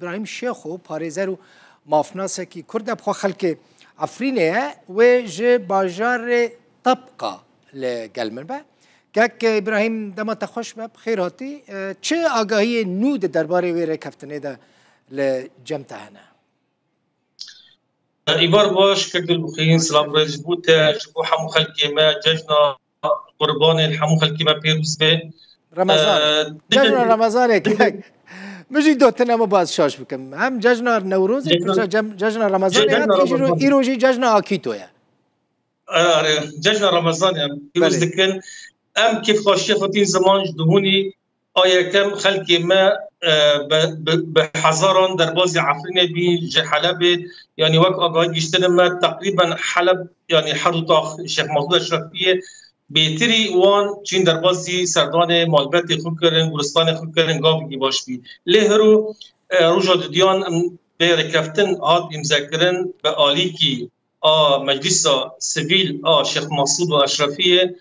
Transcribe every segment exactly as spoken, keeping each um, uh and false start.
Îbrahîm Şêxo, parêzer û mafnasekî Kurd e, bi xwe xelkê Efrînê ye, wê ji bajarê Tebqa li gel min be. Kek Îbrahîm, dema te xweş be, bi xêr hatî. E, çi agahiyên nû di derbarê wê rêkeftinê de li cem te hene? Îbar baş, kek Dilbixîn, silam rêz ji bo te, ji bo hemû xelkê me, cejna Qurbanê li hemû xelkê me pêrûz be. Remezan. Ee, Cejna Remezanê kek. Min jî dotine me baz şaş bikim. Hem cejna Newrozê, Cejna pişta cem-, cejna Remezanê Cejna hat, îro-, Remezan. Îro jî cejna Akîto ye. Are, are. Cejna Remezanê em pêrûz Belê. dikin. Em kêfxweşiya xwe tîn ziman ji dihûnî a yekem xelkê me, e, bi, bi, bi hezaran derbazî Efrînê bîn, ji Helebê, yanî wek agahî gihîştinê me, teqrîben Heleb, yanî her du tax Şêx Mesûd Eşrefiyê, bêtirî wan çîn derbazî serdanê malbetê xwe kirin, guristanê xwe kirin, gavekî baş bî. Lê hiro, e, roja dudiyan em vê rêkeftin hat îmzekirin bi alîkî a Meclîsa Sivîl a Şêx Mesûd û Eşrefiyê,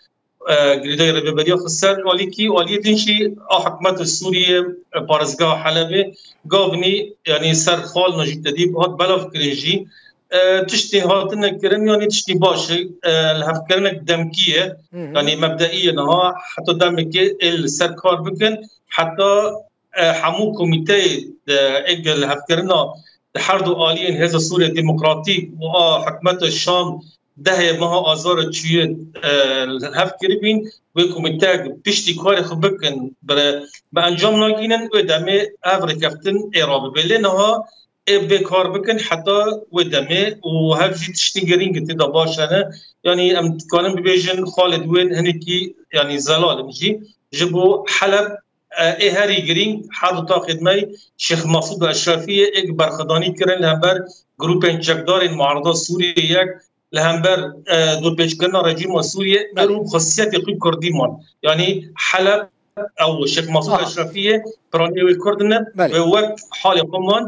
e, girêdayî Rêveberiya Xweser alîkî, aliyê din jî a hikûmeta Sûriyê, e, parêzgeha Helebê, gavnî, yanî ser xalina jî tedî hat belavkirin jî. E, tiştên hatine kirin, yanî tiştî baş e, e, lihevkirinek demkî ye, Hı hı. yanî mebdeî ye niha, heta demekê ê li ser kar bikin, heta, e, hemû komîteyê, e, ê lihevkirina di her du aliyên Hêza Sûriya Demokratîk û a hikûmeta Şam dehê meha Azarê çûyî, e, li hev kiribîn, wê komîteyek piştî karê xwe bikin, bi, bi encam nagînin, wê demê ev rêkeftin ê rabibe. Lê niha ê bê kar bikin heta wê demê û hev jî tiştî girîng tê da baş hene. Yanî em dikarin bibêjin xalê di wên hinekî, yanî zelal in jî. Ji bo Heleb, e, ê herî girîng her du taxê me Şêx Mesûd û Eşrefiyê êk berxwedanî kirin li hember grûpên çekdarên muarada Sûriyê yek, li hember, e, dorpêçkirina rejîma Sûriyê, Belê. êro bi xesiyetê xwe kurdî man. Yanî Heleb ew Şêx Mesûd Aha. Eşrefiyê, piranî wê kurd ne, Belê. wê wek halê xwe man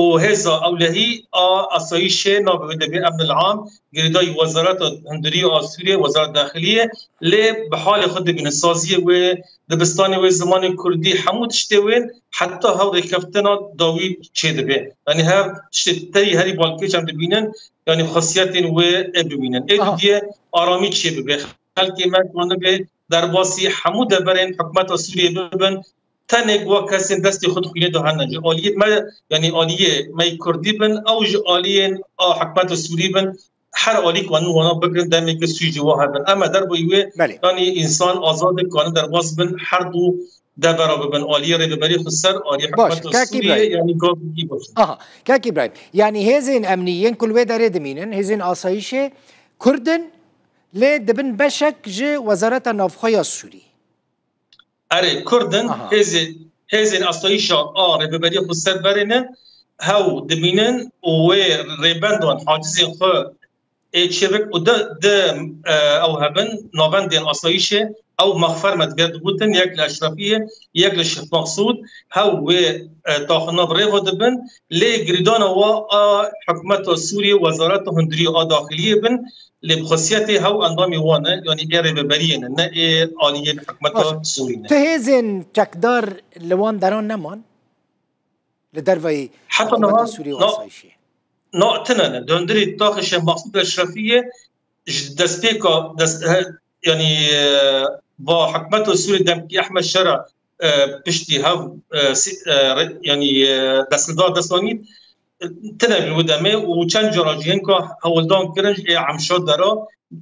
û hêza ewlehî a asayîşê navê wê dibê emnil am, girêdayî Wezareta Hundirî a Sûriyê, Wezareta Daxiliyê, lê bi halê xwe dibînin. Saziyê wê, dibistanê wê, zimanê kurdî, hemû tiştê wê heta hew rêkeftina dawî çêdibe. Yanî hev tiştê teyî herî balkêş em dibînin, yanî xesiyetên wê ê bibînin. Ê Aha. didiyê aramî çêbibe. Xelkê me kanibe derbasî hemû deverên hikûmeta Sûriyê bibin, tenê ku kesên destê xwe di xwînê de hene. Ji aliyê me, yanî aliyê me yê kurdî bin, ew ji aliyên a hikûmeta Sûrî bin, her alî kanin wana bigirin, demeke sûcê wa hebin. Em ê derbarê wê, Belê. yanî însan azad e, kanin derbas bin, her du devera bibin. Aliyê Rêveberî Xweser, aliyê Baş, hikûmeta kak Sûriyê, Îbrahîm. yanî gavekî baş. Aha, kak Îbrahîm. Yanî hêzên emnî yên ku li wê derê dimînin, hêzên asayîşê kurd in, lê dibin beşek ji Wezareta Navxwe ya Sûrî. Erê, kurd in, Aha. hêzê-, hêzên asayîşa a Rêveberiya Xweser berê ne, hew dimînin û wê rêbendan hacizên xwe ê çêbik û di, di, e, ew hebin, navendên asayîşê, ew mexfer me dibe digotin, yek li Eşrefiyê, yek li Şêx Mexsûd, hew wê, e, taxina bi rê ve dibin, lê girêdana wa a hikûmeta Sûriyê, Wezareta Hundirî a Daxiliyê bin, lê bi xesiyetê hew endamê wan e, yanî ê rêveberiyê ne, ne ê aliyên hikûmeta Baş. Sûrî ne. Tu hêzên çekdar li wan deran neman? Li derveyî Heta hikûmeta niha Sûriyê û na-, asayîşê. na tine ne. Di hundirê taxê Şêx Mexsûd Eşrefiyê ji destpêka, dest, he, yanî, e, ba hikûmeta Sûrî demkî Ehmed Şera, e, piştî hev, e, si-, e, re-, yanî, e, destnidar dest anî, tine bî wê demê û çend cara jî hinka hewldan kirin ji ê Emşa dera,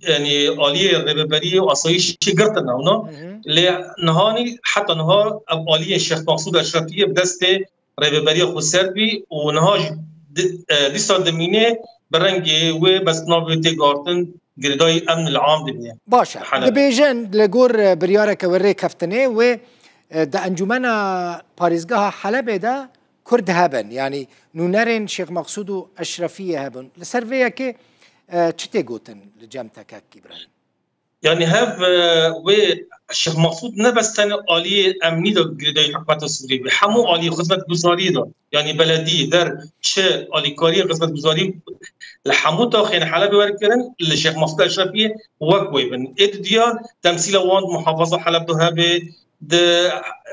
yanî aliyê rêveberiyê û asayîşê girtin ewna. Hı hı. Lê nihanî heta niha ev aliyê Şêx Mexsûd Eşrefiyê bi destê Rêveberiya Xweser bî û niha jî di-, e, dîsa dimîne bi rengê wê, bes navê tê guhartin, girêdayî emnil am dibîne. Baş e. Helebê. Dibêjin li gor, e, biryareke wê rêkeftinê wê, e, di Encûmena Parêzgeha Helebê de Kurd hebin, yanî nûnerên Şêx Mexsûd û Eşrefiyê hebin. Li ser vê yekê, e, çi tê gotin li cem te kek Îbrahîm? Yanî hev, e, wê Şêx Mexsûd ne bes tenê aliyê emnî de girêdayî hikûmeta Sûriyê be, hemû aliyê xizmetguzariyê de, yanî belediyê, der, çi alîkariyê xizmetguzarî li hemû taxên Helebê were kirin, li Şêx Mexsûd Eşrefiyê wek wê bin. Ê di diya temsîla wan di muhafaza Heleb de hebe, di,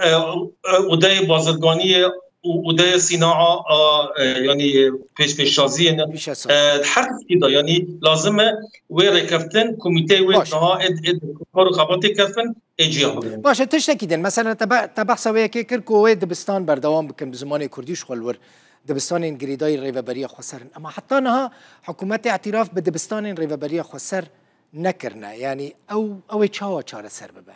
e, e, odeyê bazirganiyê û, û dê sînaa a, e, yanî pêşpêşsaziyê ne. Pêşesaz. E, her tiştî de, yanî lazim e wê rêkeftin, komîteyê wê Baş. Niha êd, êd kar û xebatê kefin, ê ciya bigrin. Baş e, tiştekî din. Mesela te be-, te behsa wê yekê kir ku wê dibistan berdewam bikin, bi zimanê kurdî ji xwe li wir dibistanên girêdayî Rêveberiya Xweser in. Ema heta niha hikûmetê îtiraf bi dibistanên Rêveberiya Xweser nekirine. Yanî ew, ew ê çawa çareser bibe?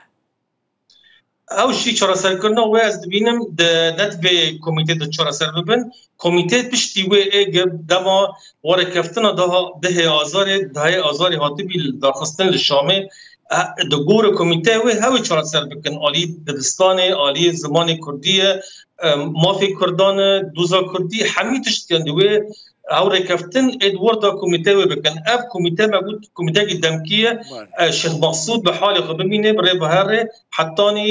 Ew jî çareserkirina wê ez dibînim di, ne divê komîtê de çareser bibin. Komîtê piştî wê ê ge-, dema werêkeftina daha dehê Azarê, dehê Azarê hatibî daxistin li Şamê, e, di gor komîtê wê hewê çareser bikin. Alî dibistanê, alî zimanê kurdî ye, e, mafê kurdan e, doza kurdî, hemî tişt, yanî wê ew rêkeftin ê di wir de komîtê wê bikin. Ev komîte me got, komîtekî demkî ye. Var. E, Şêx Mexsûd bi halê xwe bimîne, bi rê bi herê, hetanî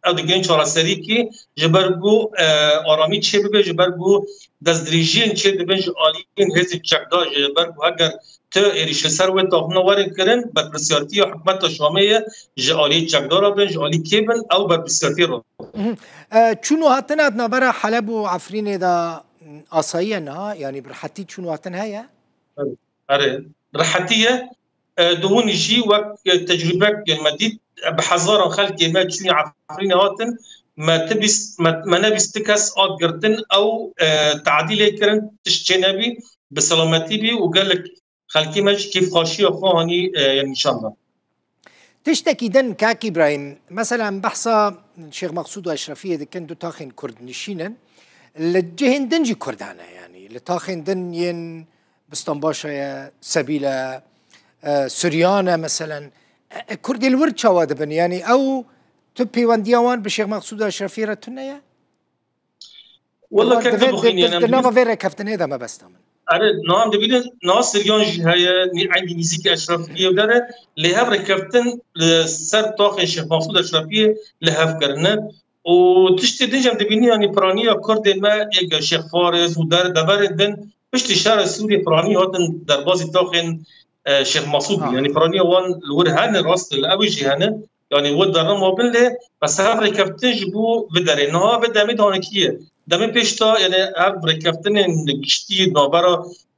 ew digihên çareserîkî, ji ber ku, e, aramî çêbibe, ji ber ku destdirêjiyên çêdibin ji aliyên hêzên çekdar, ji ber ku heger tu êrîş li ser wê taxmina werin kirin, berpirsiyartiya hikûmeta Şamê ye, ji aliyê çekdara bin, ji alî kê bin, ew berpirsiyartiyê re. Mhm. E, çûn û hatina di navbera Heleb û Efrînê de, m, asayiye niha? Yanî bi rehetî çûn û hatin heye? Erê, rehetî ye. E, di hûnî jî wek, e, tecrûbek, e, me dît, e, bi hezaran xelkê me çûyî Efrînê hatin, me ti bîst, me, me ne bîst kes hat girtin, ew, e, tadîlê kirin, tişt çênebî, bi selametî bî û gelek xelkê me jî kêfxweşiya xwe hanî, e, nîşan dan. Tiştekî din, kak Îbrahîm, mesela em behsa Şêx Mexsûd û Eşrefiyê dikin, du taxên Kurd nişîn in. Li cihên din jî Kurd hene, yanî li taxên din yên Bistanbaşa ye, Sebîl e, e, Suryan e, meselen. E, e, Kurdê li wir çawa dibin? Yanî ew tu pêwendiya wan bi Şêx Mexsûd û Eşrefiyê re tune ye? Wela Di kek tu van-, bixwînî, di, yanî di, em di nava dibînin vê rêkeftinê de mebesta min. Erê, niha em dibînin, niha Siryan jî heye, nî-, engî nîzîkî Eşrefiyê de ne, lê hev rêkeftin li ser taxê Şêx Mexsûd Eşrefiyê li hev kirine. Û tiştê din jî em dibînin, yanî piraniya Kurdê me ê ge Şêx Fariz û der-, deverên din piştî şerê Sûriyê piranî hatin derbazî taxên, e, Şêx Mexsûd bîn. Ha. Yanî piraniya wan li wir hene, rast e, li ew jî hene. Yanî wê derin wa bin lê bes hev rêkeftin ji bo vê derê. Niha vê demê danikî ye. Demê pêş de, yanî ev rêkeftinên giştî navbera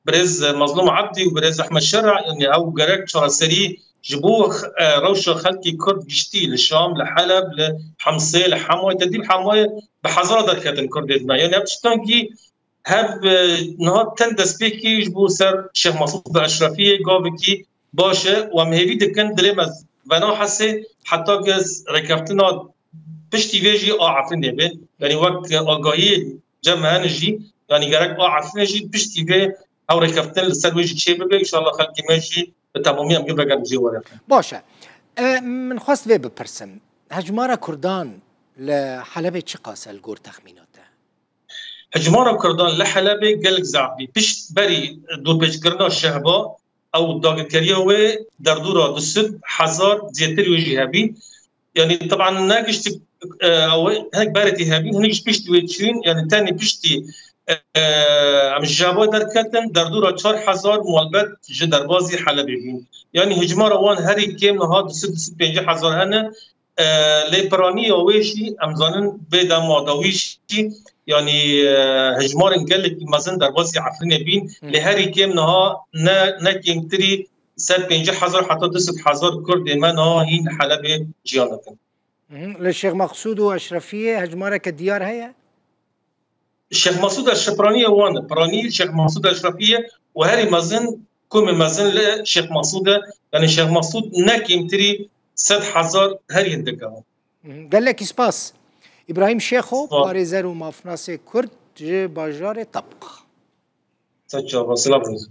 birêz Mazlûm Ebdî û birêz Ehmed Şera, yanî ew gerek çareserî ji bo, e, rewşa xelkê Kurd giştî li Şam, li Heleb, li Hemsê, li Hemayê, te dî li Hemayê bi hezara derketin Kurdê din. Yanî ev tiştan gî Hev, e, niha ten destpêkî ji bo ser Şêx Mesûd Eşrefiyê gavekî baş e û em hêvî dikin dilê me vena Hesê heta ke rêkeftina piştî vê jî a Efrînê be. Yanî wek agahiyê cem me hene jî, yanî gerek a Efrînê jî piştî vê ew rêkeftin li ser wê jî çê bibe. Înşallah xelkê me jî bi temamî em gê vegerin cê were. Baş e. E, min xwest vê bipirsim. Hejmara Kurdan li Helebê çiqas e li gor texmîna te? Hejmara Kurdan li Helebê gelek zaf bî. Pişt berî dorpêçkirina Şehba, ew dagirkeriya wê derdora du sed hezar zêdetir wê jî hebî. Yanî, teban ne giştik, e, ew hinek beretî hebî, hinek ji piştî wê çûn, yanî tenê piştî, e, em ji Şehba derketin, derdora çar hezar malbet ji derbazî Helebê bûn. Yanî hejmara wan herî kêm niha du sed, du sed pêncî hezar hene. E, lê piraniya wê jî, em zanin, vê dema dawî jî, yanî, e, hejmarên gelekî mezin derbasî Efrînê bîn, Hmm. lê herî kêm niha ne, ne kêmtirî sed pêncî hezar heta du sed hezar Kurdê me niha hîn Helebê jiyan dikin. Mhm. Li Şêx Mexsûd û Eşrefiyê hejmareke diyar heye? Şêx Mesûd Eşref piraniya wan e. Piranî Şêx Mesûd Eşrefî ye û herî mezin, komê mezin li Şêx Mesûd e. Yanî Şêx Mesûd ne kêmtirî sed hezar herî hindik e. Gelekî spas. Îbrahîm Şêxo, Spas. Parêzer û mafnasê Kurd ji bajarê Tebq. Te çava, silav rêz.